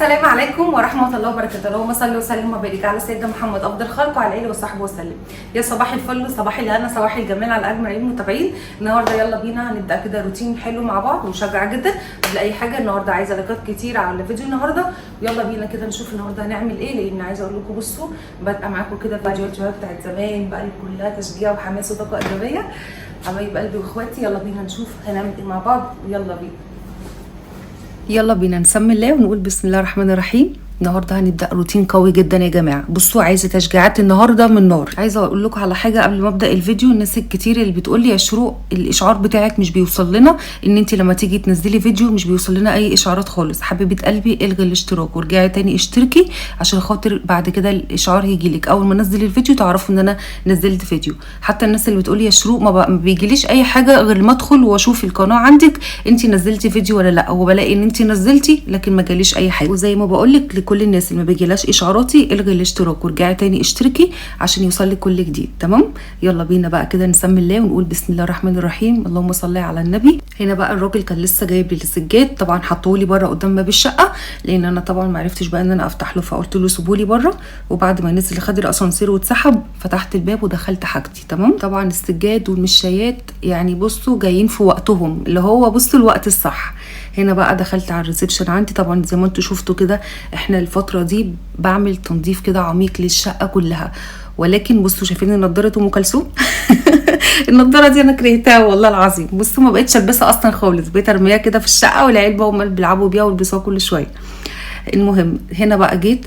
السلام عليكم ورحمة الله وبركاته. اللهم صل وسلم وبارك على سيدنا محمد افضل خلق وعلى اله وصحبه وسلم. يا صباح الفل وصباح الهنا، صباح الجمال على اجمل المتابعين. النهارده يلا بينا هنبدا كده روتين حلو مع بعض ومشجع جدا. قبل اي حاجة النهارده عايزه لايكات كتير على الفيديو النهارده. يلا بينا كده نشوف النهارده هنعمل ايه، لان عايزه اقول لكم بصوا بادئه معاكم كده فيديوهات شباب بتاعت زمان بقى اللي كلها تشجيع وحماس وطاقة ايجابية. حبايب قلبي واخواتي يلا بينا نشوف هنعمل ايه مع بعض. يلا بينا يلا بينا نسمي الله ونقول بسم الله الرحمن الرحيم. النهارده هنبدا روتين قوي جدا يا جماعة. بصوا عايزه تشجيعات النهارده من نار. عايزه اقول لكم على حاجة قبل ما ابدا الفيديو. الناس الكتير اللي بتقول لي يا شروق الاشعار بتاعك مش بيوصل لنا، ان انت لما تيجي تنزلي فيديو مش بيوصل لنا اي اشعارات خالص. حبيبه قلبي الغي الاشتراك وارجعي تاني اشتركي عشان خاطر بعد كده الاشعار يجي لك اول ما انزل الفيديو تعرفوا ان انا نزلت فيديو. حتى الناس اللي بتقول لي يا شروق ما بيجيليش اي حاجة غير ما ادخل واشوف القناة عندك انت نزلتي فيديو ولا لا، وبلاقي ان انت نزلتي لكن ما جاليش اي حاجة. وزي ما بقول لك لكل الناس اللي ما بيجيلهاش اشعاراتي الغي الاشتراك وارجعي تاني اشتركي عشان يوصلك كل جديد. تمام يلا بينا بقى كده نسمي الله ونقول بسم الله الرحمن الرحيم، اللهم صل على النبي. هنا بقى الراجل كان لسه جايب لي السجاد، طبعا حطوه لي بره قدام باب الشقة لان انا طبعا ما عرفتش بقى ان انا افتح له، فقلت له سيبولي بره. وبعد ما نزل خد الاسانسير واتسحب فتحت الباب ودخلت حاجتي. تمام طبعا السجاد والمشايات يعني بصوا جايين في وقتهم، اللي هو بصوا الوقت الصح. هنا بقى دخلت على ال reception عندي. طبعا زي ما انتوا شفتوا كده احنا الفترة دي بعمل تنظيف كده عميق للشقه كلها، ولكن بصوا شايفين نضاره ام كلثوم النضارة دي انا كرهتها والله العظيم. بصوا ما بقتش البسها اصلا خالص، بقيت ارميها كده في الشقة والعيال بقى هم بيلعبوا بيها ويلبسوها كل شوية. المهم هنا بقى جيت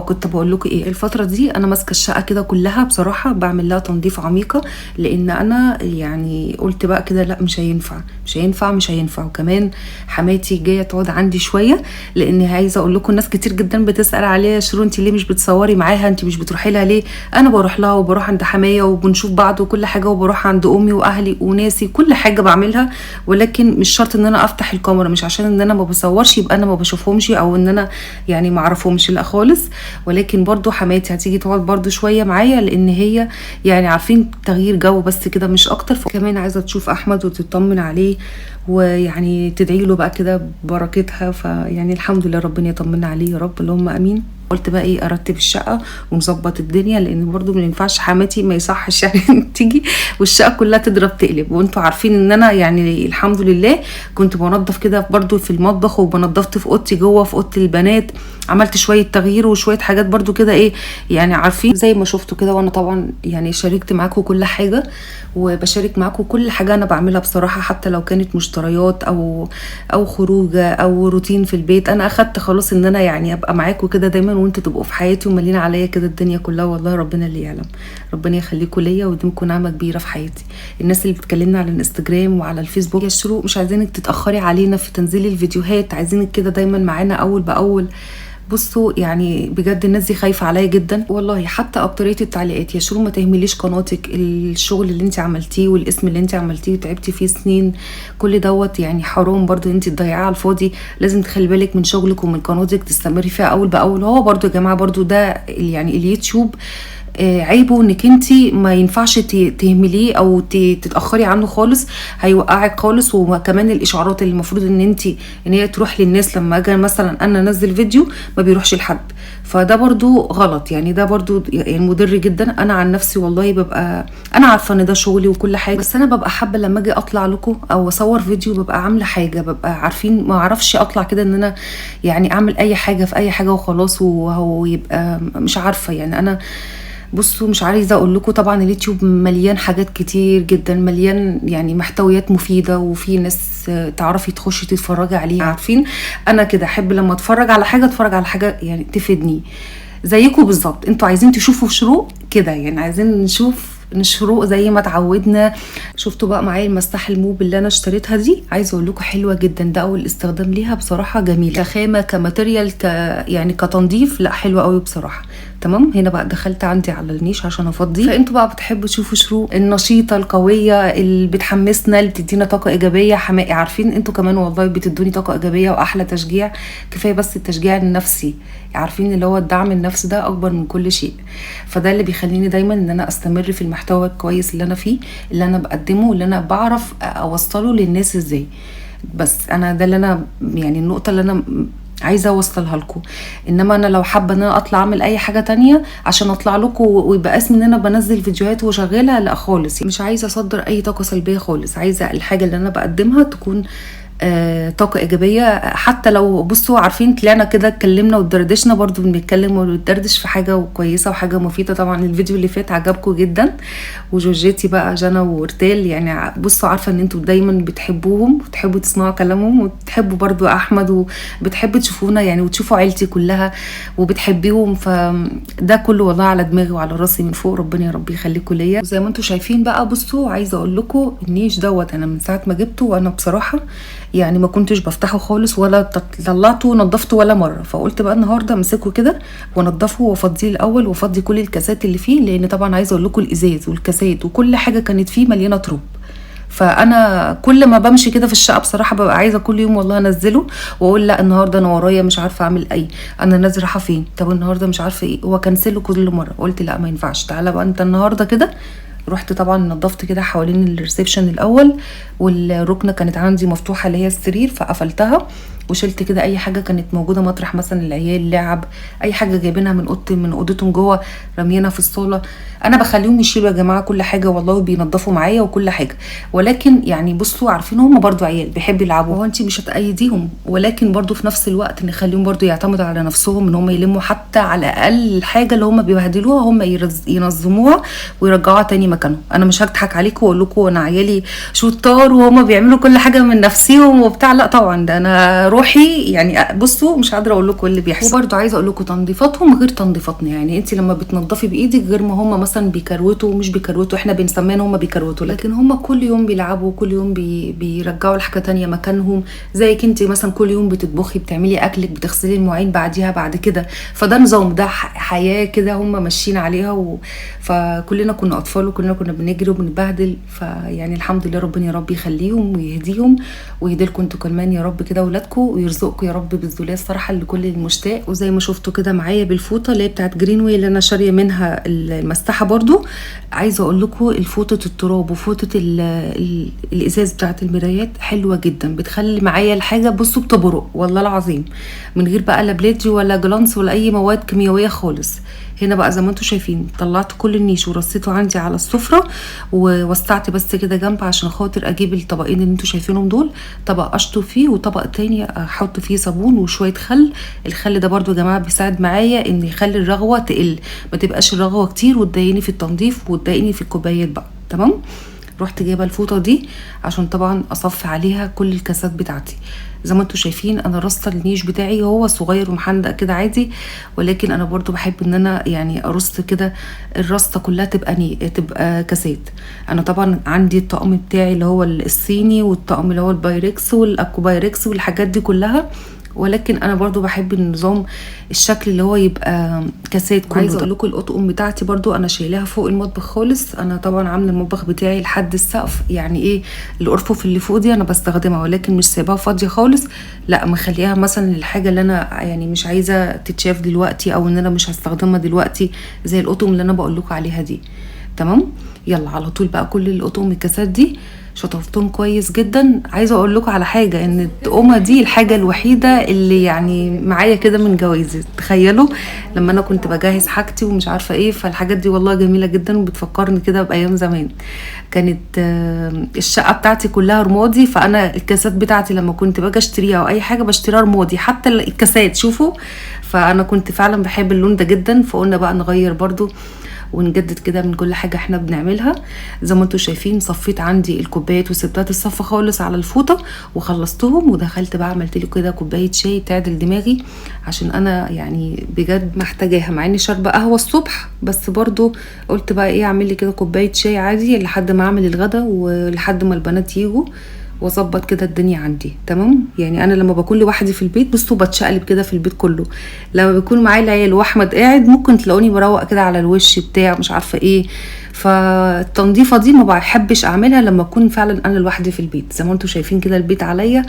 كنت بقول لكم ايه، الفترة دي انا ماسكه الشقة كده كلها بصراحة بعمل لها تنظيف عميقة، لان انا يعني قلت بقى كده لا مش هينفع مش هينفع مش هينفع. وكمان حماتي جاية تقعد عندي شوية، لان عايزه اقول لكم ناس كتير جدا بتسال عليها يا شيرو انت ليه مش بتصوري معاها، انت مش بتروحي لها ليه؟ انا بروح لها وبروح عند حماية وبنشوف بعض وكل حاجة، وبروح عند امي واهلي وناسي كل حاجة بعملها، ولكن مش شرط ان انا افتح الكاميرا. مش عشان ان انا ما بصورش يبقى انا ما بشوفهمش او ان انا يعني ما اعرفهمش، لا خالص. ولكن برضو حماتي هتيجي تقعد برضو شوية معايا، لان هي يعني عارفين تغيير جو بس كده مش اكتر. كمان عايزه تشوف احمد وتطمن عليه ويعني تدعي له بقى كده ببركتها. فيعني الحمد لله ربنا يطمنا عليه يا رب، اللهم امين. قلت بقى ايه ارتب الشقة ونظبط الدنيا، لان برضو ما ينفعش حماتي ما يصحش يعني تيجي والشقه كلها تضرب تقلب. وانتوا عارفين ان انا يعني الحمد لله كنت بنظف كده برضو في المطبخ، وبنضفت في اوضتي جوه في اوضة البنات، عملت شوية تغيير وشوية حاجات برضو كده ايه يعني عارفين زي ما شفتوا كده. وانا طبعا يعني شاركت معاكم كل حاجة وبشارك معاكم كل حاجة انا بعملها بصراحة، حتى لو كانت مشتريات او خروجه او روتين في البيت. انا اخدت خلاص ان انا يعني ابقى معاكم كده دايما، وانتوا تبقوا في حياتي ومالين عليا كده الدنيا كلها. والله ربنا اللي يعلم، ربنا يخليكم ليا ويديمكم نعمه كبيرة في حياتي. الناس اللي بتكلمنا على الانستجرام وعلى الفيسبوك يا شروق مش عايزينك تتاخري علينا في تنزيل الفيديوهات، عايزينك كده دايما معانا اول باول. بصوا يعني بجد الناس دي خايفة عليا جدا والله. حتى اكتريه التعليقات يا شروق ما تهمليش قناتك، الشغل اللي انت عملتيه والاسم اللي انت عملتيه وتعبتي فيه سنين كل دوت يعني حرام برضو انت تضيعيه على الفاضي. لازم تخلي بالك من شغلك ومن قناتك تستمري فيها اول باول. هو برضو يا جماعة برضو ده يعني اليوتيوب عيبه انك انت ما ينفعش تهمليه او تتاخري عنه خالص، هيوقعك خالص. وكمان الاشعارات اللي المفروض ان انت ان هي تروح للناس، لما اجي مثلا انا انزل فيديو ما بيروحش لحد، فده برضو غلط يعني، ده برضو يعني مضر جدا. انا عن نفسي والله ببقى انا عارفه ان ده شغلي وكل حاجة، بس انا ببقى حابة لما اجي اطلع لكم او اصور فيديو ببقى عامله حاجة، ببقى عارفين ما اعرفش اطلع كده ان انا يعني اعمل اي حاجة في اي حاجة وخلاص، وهو يبقى مش عارفه يعني. انا بصوا مش عايزه اقول لكم طبعا اليوتيوب مليان حاجات كتير جدا، مليان يعني محتويات مفيدة، وفي ناس تعرفي تخشي تتفرجي عليها. عارفين انا كده احب لما اتفرج على حاجة اتفرج على حاجة يعني تفيدني زيكم بالظبط. انتوا عايزين تشوفوا شروق كده يعني، عايزين نشوف شروق زي ما اتعودنا. شفتوا بقى معايا المساحة الموب اللي انا اشتريتها دي، عايزه اقول لكم حلوة جدا، ده اول استخدام ليها بصراحة جميلة، كخامه ك material يعني كتنظيف، لا حلوة قوي بصراحة. تمام هنا بقى دخلت عندي على النيش عشان افضيه. فانتوا بقى بتحبوا تشوفوا شروق النشيطه القوية اللي بتحمسنا، اللي بتدينا طاقة ايجابية حمائي. عارفين انتوا كمان والله بتدوني طاقة ايجابية واحلى تشجيع، كفاية بس التشجيع النفسي، عارفين اللي هو الدعم النفسي ده اكبر من كل شيء. فده اللي بيخليني دايما ان انا استمر في المحتوى الكويس اللي انا فيه، اللي انا بقدمه، اللي انا بعرف اوصله للناس ازاي. بس انا ده اللي انا يعني النقطة اللي انا عايزه اوصلها لكم. انما انا لو حابة ان انا اطلع اعمل اي حاجة تانية عشان اطلع لكم ويبقى اسمي ان انا بنزل فيديوهات وشغالة، لا خالص، مش عايزه اصدر اي طاقة سلبية خالص. عايزه الحاجة اللي انا بقدمها تكون طاقة ايجابية. حتى لو بصوا عارفين طلعنا كده اتكلمنا ودردشنا، برضو بنتكلم وندردش في حاجة كويسة وحاجه مفيدة. طبعا الفيديو اللي فات عجبكم جدا، وجورجيتي بقى جنى ورتال، يعني بصوا عارفه ان انتوا دايما بتحبوهم وتحبوا تسمعوا كلامهم، وتحبوا برضو احمد، وبتحبوا تشوفونا يعني وتشوفوا عيلتي كلها وبتحبيهم. فده كله والله على دماغي وعلى راسي من فوق، ربنا يا رب يخليكم ليا. وزي ما انتوا شايفين بقى بصوا عايزه اقول لكم النيش دوت انا من ساعة ما جبته وانا بصراحة يعني ما كنتش بفتحه خالص ولا طلعته ونضفته ولا مرة. فقلت بقى النهارده امسكه كده وانضفه وافضيه الاول، وافضي كل الكاسات اللي فيه، لان طبعا عايزه اقول لكم الازاز والكاسات وكل حاجة كانت فيه مليانة تراب. فانا كل ما بمشي كده في الشقة بصراحة ببقى عايزه كل يوم والله انزله واقول لا النهارده انا ورايا مش عارفه اعمل ايه، انا نازله رايحة فين، طب النهارده مش عارفه ايه، واكنسله كل مرة. قلت لا ما ينفعش، تعالى بقى انت النهارده كده. رحت طبعا نظفت كده حوالين ال reception الاول، والركنه كانت عندي مفتوحة اللي هي السرير فقفلتها، وشلت كده اي حاجة كانت موجودة مطرح مثلا العيال لعب، اي حاجة جايبينها من اوضة من اوضتهم جوه راميينها في الصاله. انا بخليهم يشيلوا يا جماعة كل حاجة والله، بينظفوا معايا وكل حاجة، ولكن يعني بصوا عارفين هم برضو عيال بيحبوا يلعبوا، هو انت مش هتأيديهم، ولكن برضو في نفس الوقت نخليهم برضو يعتمدوا على نفسهم ان هم يلموا حتى على الاقل الحاجة اللي هم بيبهدلوها هم ينظموها ويرجعوها تاني مكانهم. انا مش هضحك عليكم واقول لكم انا عيالي شطار وهم بيعملوا كل حاجة من نفسهم وبتاع، لا طبعا ده انا روحي يعني بصوا مش قادرة اقول لكم اللي بيحصل. وبرده عايزه اقول لكم تنظيفاتهم غير تنظيفاتنا، يعني انت لما بتنظفي بايدك غير ما هم مثلا بيكروتوا ومش بيكروتوا، احنا بنسميها ان هم بيكروتوا، لكن هم كل يوم بيلعبوا، كل يوم بيرجعوا الحاجة تانية مكانهم. زيك انت مثلا كل يوم بتطبخي بتعملي اكلك بتغسلي المواعين بعديها بعد كده، فده نظام، ده حياة كده هم ماشيين عليها فكلنا كنا اطفال وكلنا كنا بنجري وبنبهدل. فيعني الحمد لله ربنا يا رب يخليهم ويهديهم ويهدي لكم انتوا كمان يا رب كده اولادكم، ويرزقكم يا رب بالذريه الصالحة لكل المشتاق. وزي ما شفتوا كده معايا بالفوطه اللي هي بتاعت جرينوي اللي انا شاريه منها المساحة، برضو عايزه اقول لكم الفوطه التراب وفوطه الازاز بتاعت المرايات حلوة جدا، بتخلي معايا الحاجة بصوا بتبرق والله العظيم، من غير بقى لا بليدج ولا جلانس ولا اي مواد كيميائية خالص. هنا بقى زي ما انتم شايفين طلعت كل النيش ورصيته عندي على السفرة، ووسعت بس كده جنب عشان خاطر اجيب الطبقين اللي انتم شايفينهم دول، طبق اشطف فيه وطبق تاني احط فيه صابون وشوية خل. الخل ده برضو يا جماعة بيساعد معايا ان يخلي الرغوه تقل، ما تبقاش الرغوه كتير وتضايقني في التنظيف وتضايقني في الكوبايات بقى. تمام، رحت جايبه الفوطه دي عشان طبعا اصفي عليها كل الكاسات بتاعتي. زي ما انتم شايفين انا رصه النيش بتاعي، هو صغير ومحندق كده عادي، ولكن انا برضو بحب ان انا يعني ارص كده الرصه كلها تبقى كاسات. انا طبعا عندي الطقم بتاعي اللي هو الصيني والطقم اللي هو البايركس والاكوبايركس والحاجات دي كلها، ولكن انا برضو بحب النظام الشكل اللي هو يبقى كاسات كله. عايزه اقول لكم الاطقم بتاعتي برضو انا شايلاها فوق المطبخ خالص. انا طبعا عامله المطبخ بتاعي لحد السقف، يعني ايه الارفف اللي فوق دي انا بستخدمها، ولكن مش سايباها فاضية خالص، لا مخليها مثلا للحاجة اللي انا يعني مش عايزه تتشاف دلوقتي او ان انا مش هستخدمها دلوقتي، زي الاطقم اللي انا بقول لكم عليها دي. تمام، يلا على طول بقى كل الاطقم الكاسات دي شطفتهم كويس جدا. عايزه اقول لكم على حاجة، ان التقومه دي الحاجة الوحيدة اللي يعني معايا كده من جوازي، تخيلوا لما انا كنت بجهز حاجتي ومش عارفه ايه، فالحاجات دي والله جميلة جدا وبتفكرني كده بايام زمان. كانت الشقة بتاعتي كلها رمادي، فانا الكاسات بتاعتي لما كنت باجي اشتريها او اي حاجة بشتريها رمادي، حتى الكاسات شوفوا. فانا كنت فعلا بحب اللون ده جدا، فقلنا بقى نغير برضو ونجدد كده من كل حاجة احنا بنعملها. زي ما انتم شايفين صفيت عندي الكوبايات وسبتها تصفى خالص على الفوطه وخلصتهم، ودخلت بقى عملت لي كده كوباية شاي تعدل دماغي، عشان انا يعني بجد محتاجاها، مع اني شاربه قهوة الصبح، بس برضو قلت بقى ايه اعمل لي كده كوباية شاي عادي لحد ما اعمل الغدا ولحد ما البنات يجوا واظبط كده الدنيا عندي. تمام، يعني انا لما بكون لوحدي في البيت بصوا بتشقلب كده في البيت كله، لما بيكون معايا العيال واحمد قاعد ممكن تلاقوني بروق كده على الوش بتاع مش عارفه ايه. فالتنظيفه دي ما بحبش اعملها لما اكون فعلا انا لوحدي في البيت. زي ما انتم شايفين كده البيت عليا،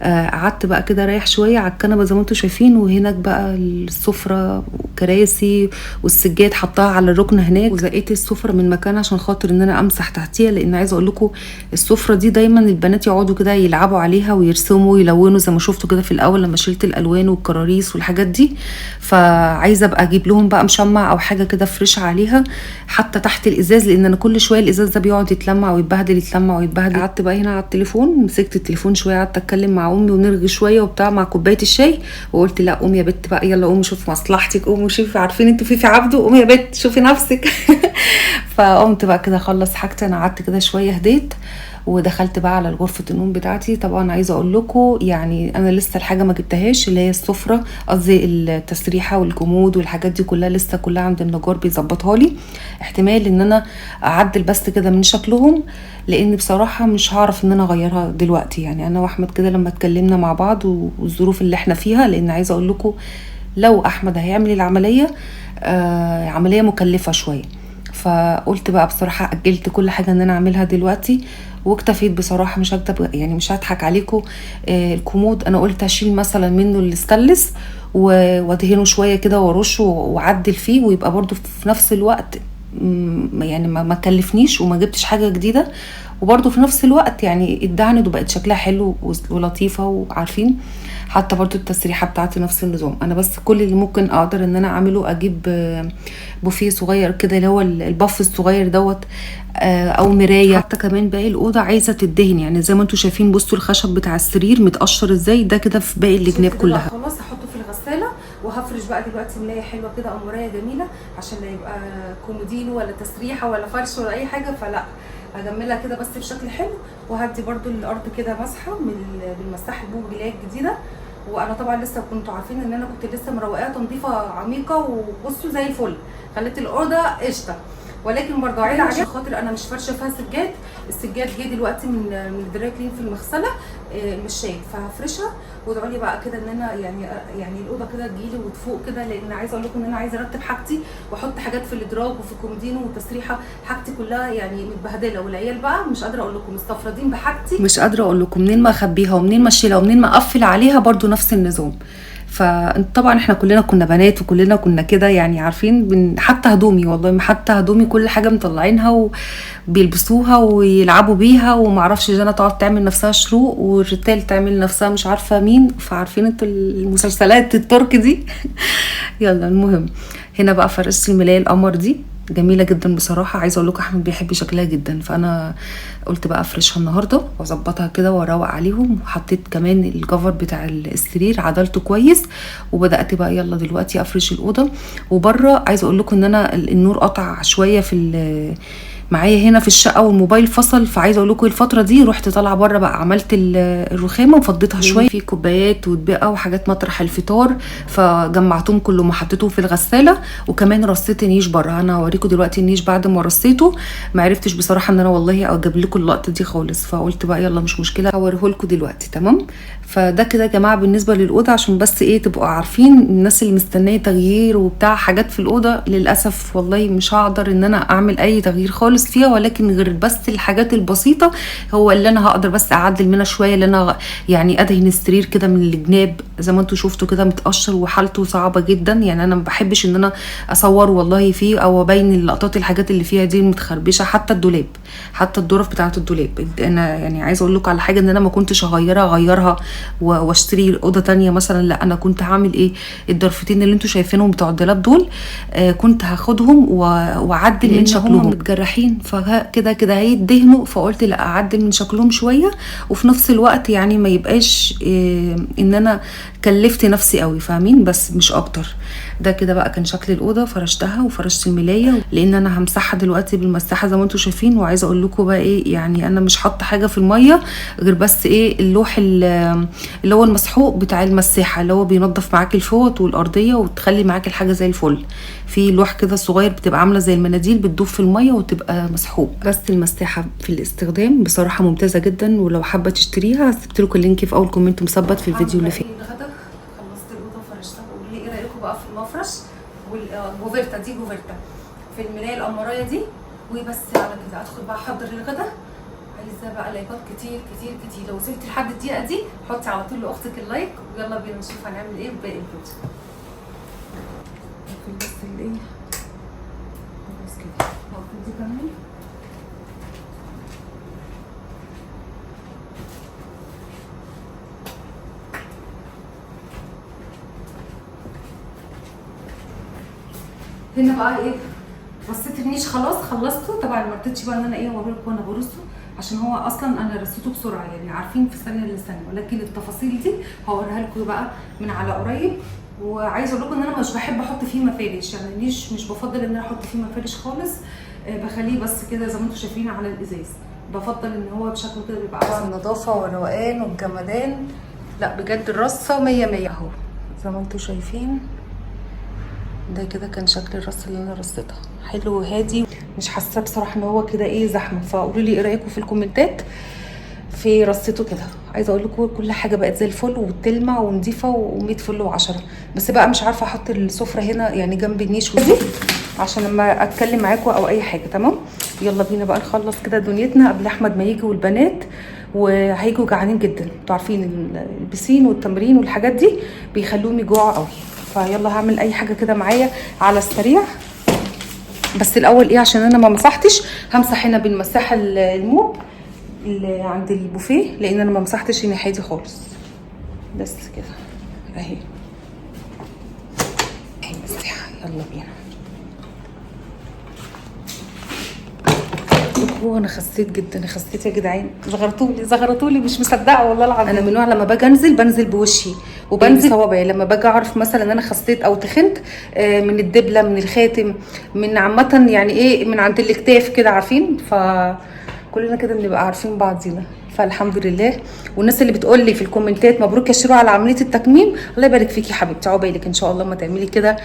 قعدت بقى كده رايح شوية على الكنبة زي ما انتم شايفين، وهناك بقى السفرة الكراسي والسجاد حطاها على الركن هناك. وزقيت السفرة من مكانها عشان خاطر ان انا امسح تحتيها، لان عايزه اقول لكم السفرة دي دايما البنات يقعدوا كده يلعبوا عليها ويرسموا ويلونوا زي ما شفتوا كده في الاول لما شلت الالوان والكراريس والحاجات دي. فعايزه ابقى اجيب لهم بقى مشمع او حاجة كده fresh عليها حتى تحت الازاز، لان انا كل شوية الازاز ده بيقعد يتلمع ويتبهدل يتلمع ويتبهدل. قعدت بقى هنا على التليفون، مسكت التليفون شوية قعدت اتكلم مع امي ونرغي شوية وبتاع مع كوباية الشاي، وقلت لا قومي يا بت بقى، يلا قومي شوفي مصلحتك، قومي شوفي، عارفين انتوا فيفي عبده، قومي يا بت شوفي نفسك. فقمت بقى كده اخلص حاجتي. انا قعدت كده شوية هديت ودخلت بقى على غرفة النوم بتاعتي. طبعا عايزه اقول لكم يعني انا لسه الحاجة ما جبتهاش اللي هي السفرة، قصدي التسريحه والكومود والحاجات دي كلها لسه كلها عند النجار بيظبطها لي. احتمال ان انا اعدل بس كده من شكلهم، لان بصراحة مش هعرف ان انا اغيرها دلوقتي. يعني انا واحمد كده لما اتكلمنا مع بعض والظروف اللي احنا فيها، لان عايزه اقول لكم لو احمد هيعمل العملية عملية مكلفة شوية، فقلت بقى بصراحة اجلت كل حاجة ان انا اعملها دلوقتي، واكتفيت بصراحة. مش هكتب يعني مش هضحك عليكم. الكومود انا قلت اشيل مثلا منه الاستانلس وادهنه شوية كده وارشه واعدل فيه، ويبقى برده في نفس الوقت يعني ما كلفنيش وما جبتش حاجة جديدة، وبرده في نفس الوقت يعني اتدهنت وبقت شكلها حلو ولطيفة. وعارفين حتى برضو التسريحه بتاعتي نفس النظام. انا بس كل اللي ممكن اقدر ان انا اعمله اجيب بوفيه صغير كده اللي هو الباف الصغير دوت، او مراية. حتى كمان باقي الاوضة عايزه تدهن، يعني زي ما انتم شايفين بصوا الخشب بتاع السرير متقشر ازاي، ده كده في باقي الجناب كلها. خلاص هحطه في الغسالة وهفرش بقى دلوقتي ملايه حلوة كده او مراية جميلة، عشان لا يبقى كومودينو ولا تسريحه ولا فرش ولا اي حاجة، فلا هجملها كده بس بشكل حلو. وهدي برضو الارض كده مسحه بالمساحه البوب اللي هي الجديدة. وانا طبعا لسه كنتوا عارفين ان انا كنت لسه مروقاها تنظيفه عميقة، وبصوا زي الفل خليت الاوضة قشطه، ولكن برضه عيله عشان خاطر انا مش فرشه فيها سجاد. السجاد جه دلوقتي من ال dry clean في المغسلة مش شايل، فهفرشها. وادعوا لي بقى كده ان انا يعني الاوضة كده تجيلي وتفوق كده، لان عايزه اقول لكم ان انا عايزه ارتب حاجتي واحط حاجات في الادراج وفي الكومودينو والتسريحه، حاجتي كلها يعني متبهدله. والعيال بقى مش قادرة اقول لكم مستفردين بحاجتي، مش قادرة اقول لكم منين ما اخبيها ومنين ما اشيلها ومنين ما اقفل عليها، برده نفس النظام. فطبعا احنا كلنا كنا بنات وكلنا كنا كده يعني عارفين، حتى هدومي والله، حتى هدومي كل حاجة مطلعينها وبيلبسوها ويلعبوا بيها، ومعرفش جانا تقعد تعمل نفسها شروق والريتال تعمل نفسها مش عارفه مين، فعارفين انتوا المسلسلات التركي دي. يلا المهم هنا بقى فرشت الملايه القمر دي جميلة جدا بصراحة، عايزه اقول لكم احمد بيحب شكلها جدا، فانا قلت بقى افرشها النهارده واظبطها كده واروق عليهم. وحطيت كمان الكفر بتاع السرير عدلته كويس، وبدات بقى يلا دلوقتي افرش الاوضة. وبره عايزه اقول لكم ان انا النور قطع شوية في معايا هنا في الشقة والموبايل فصل، فعايزه اقول لكم الفترة دي رحت طالعه بره بقى عملت الرخامه وفضيتها شوية في كوبايات وطبقه وحاجات مطرح الفطار، فجمعتهم كلهم وحطيتهم في الغسالة. وكمان رصيت النيش بره، انا هوريكم دلوقتي النيش بعد ما رصيته. ما عرفتش بصراحة ان انا والله اجيب لكم اللقطة دي خالص، فقلت بقى يلا مش مشكلة هوريه لكم دلوقتي. تمام، فده كده يا جماعة بالنسبة للاوضه، عشان بس ايه تبقوا عارفين الناس اللي مستنيه تغيير وبتاع حاجات في الاوضة، للاسف والله مش هقدر ان انا اعمل اي تغيير خالص فيها، ولكن غير بس الحاجات البسيطة هو اللي انا هقدر بس اعدل منها شوية، اللي انا يعني ادهن السرير كده من الجناب زي ما انتم شفتوا كده متقشر وحالته صعبة جدا. يعني انا ما بحبش ان انا اصور والله فيه او ابين اللقطات الحاجات اللي فيها دي المتخربشه، حتى الدولاب، حتى الظرف بتاعه الدولاب. انا يعني عايزه اقول لكم على حاجة، ان انا ما كنتش اغيرها واشتري اوضة تانية مثلا، لا انا كنت هعمل ايه، الضرفتين اللي انتم شايفينهم بتوع الدولاب دول كنت هاخدهم واعدل من شكلهم، متجرحين فكده كده هيدهنوا، فقلت لا اعدل من شكلهم شوية، وفي نفس الوقت يعني ما يبقاش ان انا كلفت نفسي قوي، فاهمين، بس مش اكتر. ده كده بقى كان شكل الاوضة، فرشتها وفرشت الملايه لان انا همسحها دلوقتي بالمساحه زي ما انتم شايفين. وعايزه اقول لكم بقى ايه، يعني انا مش حاطه حاجة في المية غير بس ايه اللوح اللي هو المسحوق بتاع المساحة اللي هو بينظف معاك الفوط والارضيه وتخلي معاك الحاجة زي الفل. في لوح كده صغير بتبقى عامله زي المناديل بتدوب في المية وتبقى مسحوق. بس المساحة في الاستخدام بصراحة ممتازة جدا، ولو حابة تشتريها سبت لكم ال link في اول comment مثبت في الفيديو اللي فات. خلصت الاوضة وفرشتها، قولوا لي ايه رايكم بقى في المفرش والجوفرتا دي، جوفرتا في الملايه القمرايه دي. وبس على كده ادخل بقى احضر الغدا. عايزه بقى لايكات كتير كتير كتير، لو وصلت لحد الدقيقة دي حطي على طول لاختك ال like، ويلا بينا نشوف هنعمل ايه في باقي الفيديو. الايه خلاص كده. هقفل دي كمان. هنا بقى ايه رصيت النيش خلاص خلصته. طبعا ما رضيتش بقى ان انا ايه اوريلكم وانا برصه، عشان هو اصلا انا رصيته بسرعة يعني عارفين في ثانية لثانيه، ولكن التفاصيل دي هوريها لكم بقى من على قريب. وعايزه اقول لكم ان انا مش بحب احط فيه مفارش، يعني النيش مش بفضل ان انا احط فيه مفارش خالص، بخليه بس كده زي ما انتم شايفين على الازاز. بفضل ان هو بشكله كده بيبقى احسن. النظافة والروقان والجمدان، لا بجد الرصه 100 100 اهو زي ما انتم شايفين. ده كده كان شكل الرصه اللي انا رصيتها، حلو وهادي، مش حاسه بصراحة ان هو كده ايه زحمة. فقولوا لي ايه رايكم في الكومنتات في رصيته كده. عايزه اقول لكم كل حاجة بقت زي الفل وبتلمع ونظيفه و100 فل و10. بس بقى مش عارفه احط السفرة هنا يعني جنب النيش ودي عشان لما اتكلم معاكم او اي حاجة. تمام، يلا بينا بقى نخلص كده دنيتنا قبل احمد ما يجي والبنات، وهيجوا جعانين جدا. انتوا عارفين البسين والتمرين والحاجات دي بيخلوهم يجوعوا قوي. فيلا هعمل اي حاجة كده معايا على السريع. بس الاول ايه، عشان انا ما مسحتش، همسح هنا بالمساحه الموب اللي عند البوفيه، لان انا ما مسحتش الناحية دي خالص. بس كده اهي اهي المساحة. يلا بينا. هو انا خسيت جدا، خسيت يا جدعان، زغرتولي زغرتولي، مش مصدقه والله العظيم. انا من نوع لما باجي انزل بنزل بوشي وبنزل صوابعي. لما باجي اعرف مثلا ان انا خسيت او تخنت من الدبله، من الخاتم، من عامة يعني ايه، من عند الاكتاف كده عارفين. فكلنا كده بنبقى عارفين بعضينا، فالحمد لله. والناس اللي بتقول لي في الكومنتات مبروك يا شيرو على عملية التكميم، الله يبارك فيكي يا حبيبتي، عقبالك ان شاء الله ما تعملي كده.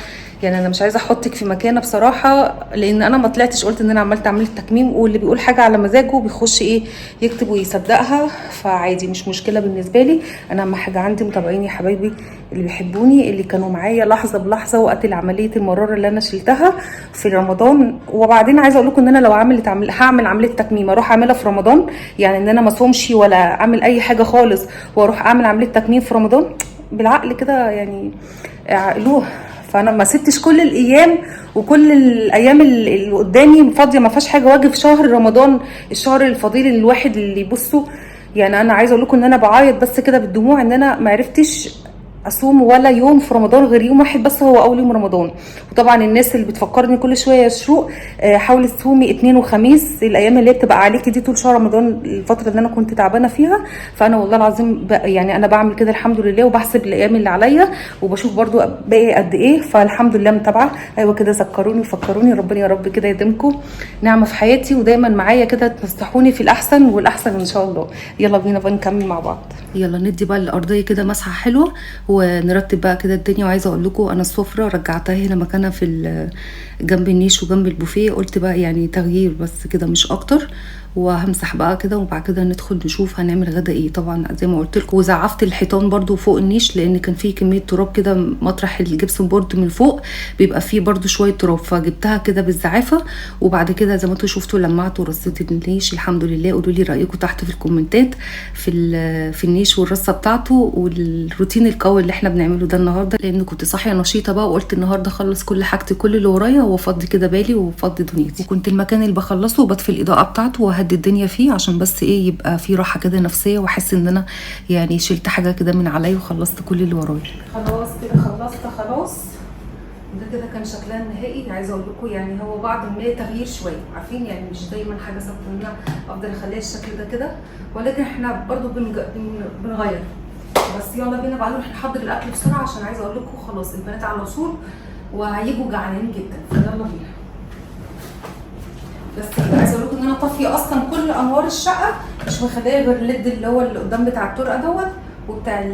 يعني انا مش عايزه احطك في مكانه بصراحة، لان انا ما طلعتش قلت ان انا عملت عملية تكميم، واللي بيقول حاجة على مزاجه بيخش ايه يكتب ويصدقها، فعادي مش مشكلة بالنسبة لي. انا اهم حاجة عندي متابعيني يا حبايبي اللي بيحبوني، اللي كانوا معايا لحظة بلحظة وقت العملية المرارة اللي انا شلتها في رمضان. وبعدين عايزه اقول لكم ان انا لو هعمل عملية تكميم اروح اعملها في رمضان، يعني ان انا ما اصومش ولا اعمل اي حاجة خالص واروح اعمل عملية تكميم في رمضان، بالعقل كده يعني عقلوه. فانا ما سبتش كل الايام وكل الايام اللي قدامي فاضية ما فيهاش حاجة، واجي في شهر رمضان الشهر الفضيل اللي الواحد اللي يبصه. يعني انا عايزه اقول لكم ان انا بعيط بس كده بالدموع ان انا ما عرفتش اصوم ولا يوم في رمضان غير يوم واحد بس، هو اول يوم رمضان. وطبعا الناس اللي بتفكرني كل شوية يا شروق حاولي تصومي اثنين وخميس، الايام اللي هي بتبقى عليكي دي طول شهر رمضان، الفترة اللي انا كنت تعبانة فيها. فانا والله العظيم يعني انا بعمل كده الحمد لله، وبحسب الايام اللي عليا وبشوف برضو باقي قد ايه، فالحمد لله متابعه. ايوه كده ذكروني وفكروني، ربنا يا رب كده يديمكم نعمه في حياتي، ودايما معايا كده تنصحوني في الاحسن والاحسن ان شاء الله. يلا بينا بقى نكمل مع بعض. يلا ندي بقى الارضية كده مسحه حلوة ونرتب بقى كده الدنيا. وعايزه اقول لكم انا السفرة رجعتها هنا مكانها في جنب النيش وجنب البوفيه، قلت بقى يعني تغيير بس كده مش اكتر. وهمسح بقى كده وبعد كده ندخل نشوف هنعمل غدا ايه. طبعا زي ما قلت لكم وزعفت الحيطان برده فوق النيش، لان كان فيه كمية تراب كده مطرح ال gypsum board من فوق بيبقى فيه برده شوية تراب، فجبتها كده بالزعافه. وبعد كده زي ما انتم شفتوا لمعت ورصيت النيش الحمد لله. قولوا لي رايكم تحت في الكومنتات في النيش والرصه بتاعته والروتين القوي اللي احنا بنعمله ده النهارده، لان كنت صاحية نشيطه بقى وقلت النهارده اخلص كل حاجتي كل اللي ورايا وافضي كده بالي وافضي دنيتي. وكنت المكان اللي بخلصه وبطفي الاضاءة بتاعته وهدي الدنيا فيه، عشان بس ايه يبقى في راحة كده نفسية، واحس ان انا يعني شلت حاجة كده من عليا وخلصت كل اللي ورايا. خلاص كده خلصت خلاص. ده كده كان شكلها النهائي. عايزه اقول لكم يعني هو بعض ما تغيير شوية، عارفين يعني مش دايما حاجة ثابتة ان انا افضل اخليها الشكل ده كده، ولكن احنا برضو بنغير. بس يلا بينا بقى نروح نحضر الاكل بسرعة، عشان عايزه اقول لكم خلاص البنات على وصول وهيجوا جعانين جدا، فيلا بينا. بس عايزه اقول لكم ان انا طافية اصلا كل انوار الشقة، مش مخليه غير ال LED اللي هو اللي قدام بتاع الطرقه دوت وبتاع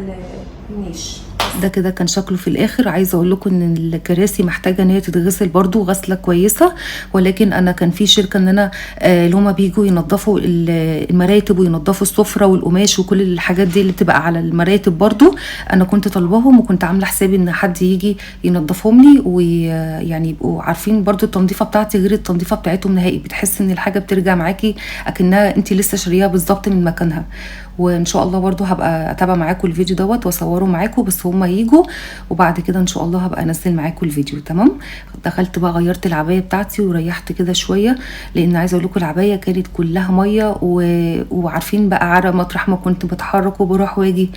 النيش. ده كده كان شكله في الاخر. عايزه اقول لكم ان الكراسي محتاجه ان هي تتغسل برده غسله كويسة، ولكن انا كان في شركة ان انا اللي هما بيجوا ينظفوا المراتب وينظفوا السفرة والقماش وكل الحاجات دي اللي بتبقى على المراتب برده، انا كنت طالباهم وكنت عامله حسابي ان حد يجي ينظفهم لي، ويعني يبقوا عارفين برده التنظيفه بتاعتي غير التنظيفه بتاعتهم نهائي. بتحس ان الحاجة بترجع معاكي اكنها انت لسه شاريها بالظبط من مكانها. وان شاء الله برضو هبقى اتابع معاكم الفيديو دوت واصوره معاكم، بس هما يجوا وبعد كده ان شاء الله هبقى انزل معاكم الفيديو. تمام. دخلت بقى غيرت العباية بتاعتي وريحت كده شوية، لان عايزه اقول لكم العباية كانت كلها مية وعارفين بقى عرق مطرح ما كنت بتحرك وبروح واجي.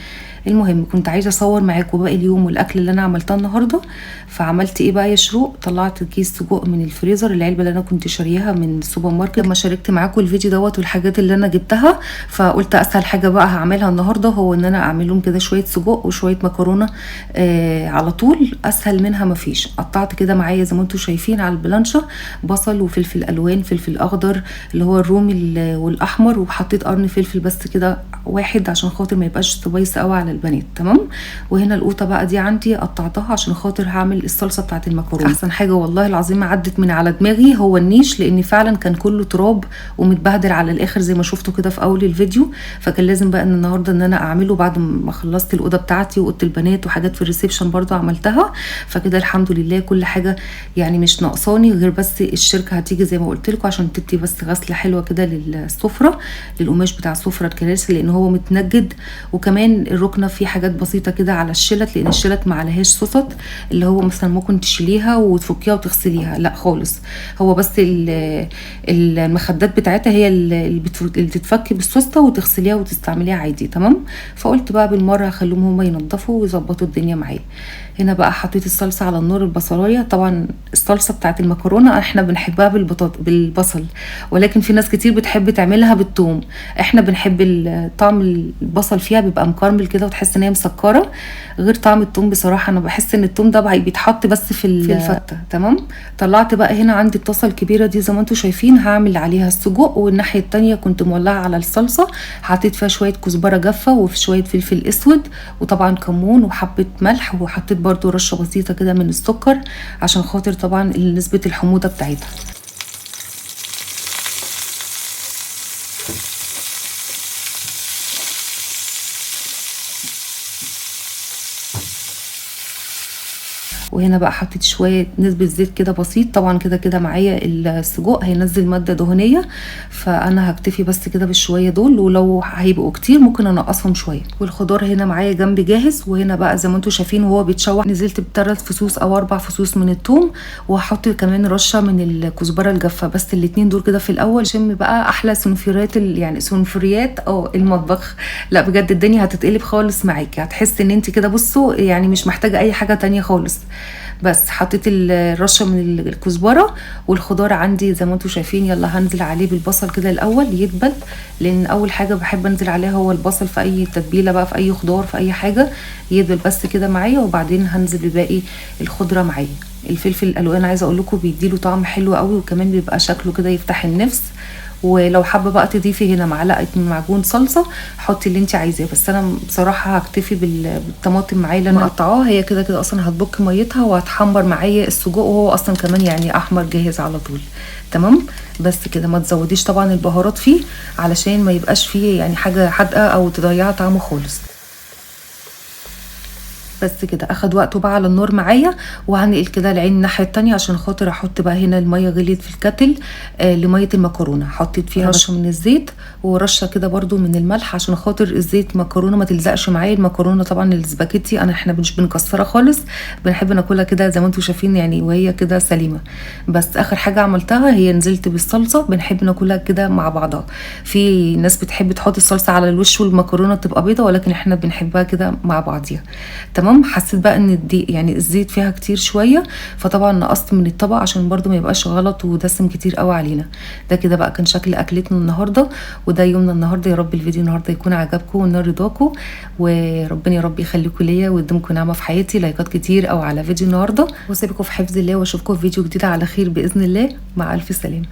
المهم كنت عايزه اصور معاكم باقي اليوم والاكل اللي انا عملته النهارده. فعملت ايه بقى يا شروق؟ طلعت كيس سجق من الفريزر، العلبة اللي انا كنت شارياها من السوبر ماركت لما شاركت معاكم الفيديو دوت والحاجات اللي انا جبتها. فقلت اسهل حاجة بقى هعملها النهارده هو ان انا اعمل لهم كده شوية سجق وشوية مكرونه على طول، اسهل منها مفيش. قطعت كده معايا زي ما انتم شايفين على البلانشه بصل وفلفل الوان، فلفل اخضر اللي هو الرومي والاحمر، وحطيت قرن فلفل بس كده واحد عشان خاطر ما يبقاش spicy قوي على البنات. تمام. وهنا القوطه بقى دي عندي قطعتها عشان خاطر هعمل الصلصه بتاعه المكرونه. احسن حاجة والله العظيم عدت من على دماغي هو النيش، لان فعلا كان كله تراب ومتبهدل على الاخر زي ما شفتوا كده في اول الفيديو. فكان لازم بقى ان النهارده ان انا اعمله بعد ما خلصت الاوضة بتاعتي واوضه البنات وحاجات في ال reception برضو عملتها. فكده الحمد لله كل حاجة يعني مش ناقصاني، غير بس الشركة هتيجي زي ما قلت لكم عشان تدي بس غسله حلوة كده للسفره، للقماش بتاع السفرة الكراسي لان هو متنجد. وكمان الركنه في حاجات بسيطة كده على الشلت، لان الشلت ما عليهاش سوست اللي هو مثلا ممكن تشيليها وتفكيها وتغسليها، لا خالص، هو بس المخدات بتاعتها هي اللي بتتفك بالسوسته وتغسليها وتستعمليها عادي. تمام. فقلت بقى بالمرة هخليهم هما ينضفوا ويظبطوا الدنيا معايا. هنا بقى حطيت الصلصه على النار، البصلايه. طبعا الصلصه بتاعت المكرونه احنا بنحبها بالبصل، ولكن في ناس كتير بتحب تعملها بالثوم. احنا بنحب طعم البصل فيها، بيبقى مكرمل كده وتحس ان هي مسكره، غير طعم الثوم. بصراحة انا بحس ان الثوم ده بيتحط بس في الفته. تمام. طلعت بقى هنا عندي الطاسه الكبيرة دي زي ما انتم شايفين، هعمل عليها السجق، والناحية الثانية كنت مولعه على الصلصه، حطيت فيها شوية كزبره جافة وفي شوية فلفل اسود وطبعا كمون وحبه ملح، وحطيت برضو رشه بسيطة كده من السكر عشان خاطر طبعا نسبه الحموضة بتاعتها. وهنا بقى حطيت شوية نسبه زيت كده بسيط، طبعا كده كده معايا السجق هينزل مادة دهنية، فانا هكتفي بس كده بالشويه دول، ولو هيبقوا كتير ممكن انقصهم شوية. والخضار هنا معايا جنب جاهز. وهنا بقى زي ما انتم شايفين وهو بيتشوح نزلت ب3 فصوص او 4 فصوص من الثوم، وهحط كمان رشه من الكزبره الجافه، بس الاتنين دول كده في الاول. شم بقى احلى سنفيرات يعني سنفريات المطبخ. لا بجد الدنيا هتتقلب خالص معاكي، هتحس ان انت كده بصوا يعني مش محتاجه اي حاجة تانية خالص. بس حطيت الرشه من الكزبره، والخضار عندي زي ما انتم شايفين. يلا هنزل عليه بالبصل كده الاول يدبل، لان اول حاجة بحب انزل عليها هو البصل في اي تتبيله بقى، في اي خضار في اي حاجة، يدبل بس كده معايا، وبعدين هنزل بباقي الخضرة معايا. الفلفل الالوان عايزه اقول لكم بيديله طعم حلو قوي، وكمان بيبقى شكله كده يفتح النفس. ولو حابة بقى تضيفي هنا معلقه معجون صلصه حطي اللي انت عايزاه، بس انا بصراحة هكتفي بالطماطم معايا اللي انا مقطعاها، هي كده كده اصلا هتبك ميتها وهتحمر معايا السجق، وهو اصلا كمان يعني احمر جاهز على طول. تمام. بس كده ما تزوديش طبعا البهارات فيه علشان ما يبقاش فيه يعني حاجة حادقه او تضيع طعمه خالص. بس كده اخد وقته بقى على النار معايا. وهنقل كده العين الناحية التانية عشان خاطر احط بقى هنا المية غليت في الكتل لمية المكرونه، حطيت فيها رشه من الزيت ورشه كده برده من الملح عشان خاطر الزيت مكرونه ما تلزقش معايا. المكرونه طبعا السباكيتي احنا مش بنكسرها خالص، بنحب ناكلها كده زي ما انتم شايفين يعني وهي كده سليمة. بس اخر حاجة عملتها هي نزلت بالصلصه، بنحب ناكلها كده مع بعضها. في ناس بتحب تحط الصلصه على الوش والمكرونه تبقى بيضة، ولكن احنا بنحبها كده مع بعضيها. تمام. حسيت بقى ان الدقيق يعني الزيت فيها كتير شوية، فطبعا نقصت من الطبق عشان برضو ما يبقاش غلط ودسم كتير قوي علينا. ده كده بقى كان شكل اكلتنا النهارده، وده يومنا النهارده. يا رب الفيديو النهارده يكون عجبكم ونال رضاكم، وربنا يا رب يخليكم ليا ويديمكم نعمه في حياتي. لايكات كتير او على فيديو النهارده، واسيبكم في حفظ الله، واشوفكم في فيديو جديد على خير باذن الله. مع الف سلامه.